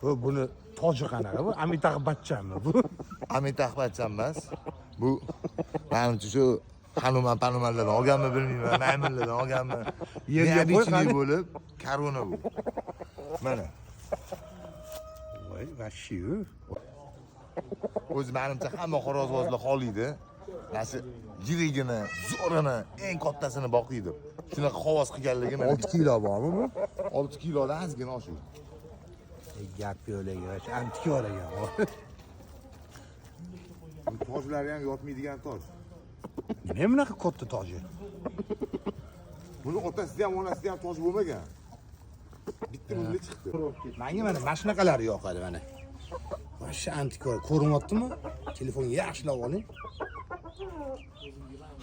Bu buni toji qanaqa bu? Amitabh Bachchanmi bu? Amitabh Bachchan emas. Bu manimcha shu Hanuman Panumanlardan olganmi bilmayman, maymunlardan olganmi. Yerga qo'y, Необычный qani. bo'lib, корона bu. Mana. Voy, вообще. O'zi manimcha hamma xo'rozvozlar xohlaydi. Mana shu yirigini, zo'rini, eng kattasini boqiydi. Shunaqa havas qilganligi mana. 6 kilo bormi bu? 6 kilodan ozgina oshadi. Gap yo'q lekin, вообще antikvar ekan. Bu tojlari ham yotmaydigan toj. Nima bunaqa katta toji? Buni otasida ham, onasida ham toj bo'lmagan. Bitta bunda chiqdi. Menga mana shunaqalari yoqadi mana. Mana shu antikvar ko'rinyaptimi? Telefonga yaxshilab oling.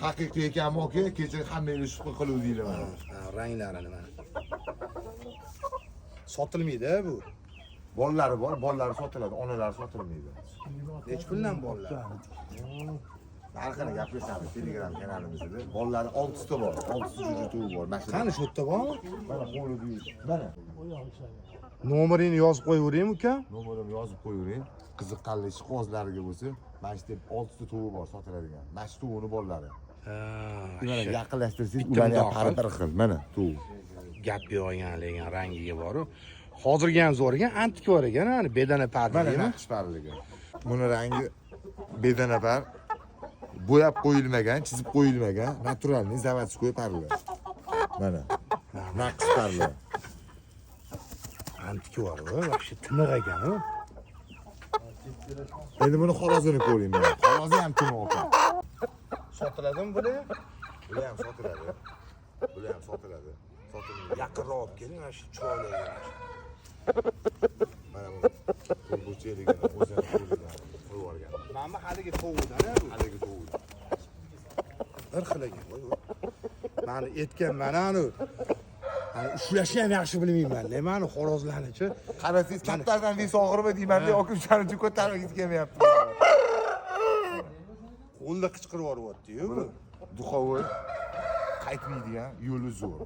Haqiqiy ekanmi aka? Kecha hammanglar shubha qiluvdinglar mana. Ha, ranglarini mana. Sotilmaydi bu. Bolalari bor, bolalari sotiladi, onalari sotilmaydi. Necha puldan bolalar? Narxini gaplashamiz Telegram kanalimizda. Bolalari 6 ta bor, 6 ta jo'ja tovuq bor. Mana shu. Qani shu yerda bormi? Mana qo'lida yur. Mana. Nomeringni yozib qo'yaveraymi uka? Nomerimni yozib qo'yavering. Qiziqqanli ishqibozlarga bo'lsa, mana shu yerda 6 ta tovuq bor sotiladigan. Mana shu tovuqni bolalari. Ha, Mana yaqinlashtirsangiz, Bitta ularni ham bundoq pari bir xil. Mana tovuq. Gap yo'q ekan, lekin rangiga boru. Hozirgi ham zo'r ekan, antikvar ekan, hani bedana Mana parligi. naqshparligi. Buni rangi bedana par. Bo'yab qo'yilmagan, chizib qo'yilmagan, натуральный заводской parlar. Mana. Naqsh parlar. Antikvar bu, вообще tiniq ekan u. Endi buni xo'rozini ko'ring mana. Xo'rozi ham tiniq ekan. Sotiladimi bular? Bular ham sotiladi. Bular ham sotiladi. Sotilmaydi. Yaqinroq olib keling, mana shu chiroyli ekan. Mana bu to'rtburchakligini o'zini qo'lidan qo'yib yuborgan. Mana bu haligi tovuqdan bu. Haligi tovuq. Bir xil ekan. Voy, voy. Mani aytgan mana anu. Mani ushlashni ham yaxshi bilmayman. Nimani xo'rozlarnichi? Qarasangiz kattadan vес og'irmi deyman, yoki o'shaning uchun ko'targisi kelmayapti. Qo'lda qichqirib yuboryapti-yu bu. Духовой qaytmaydigan yo'li zo'r.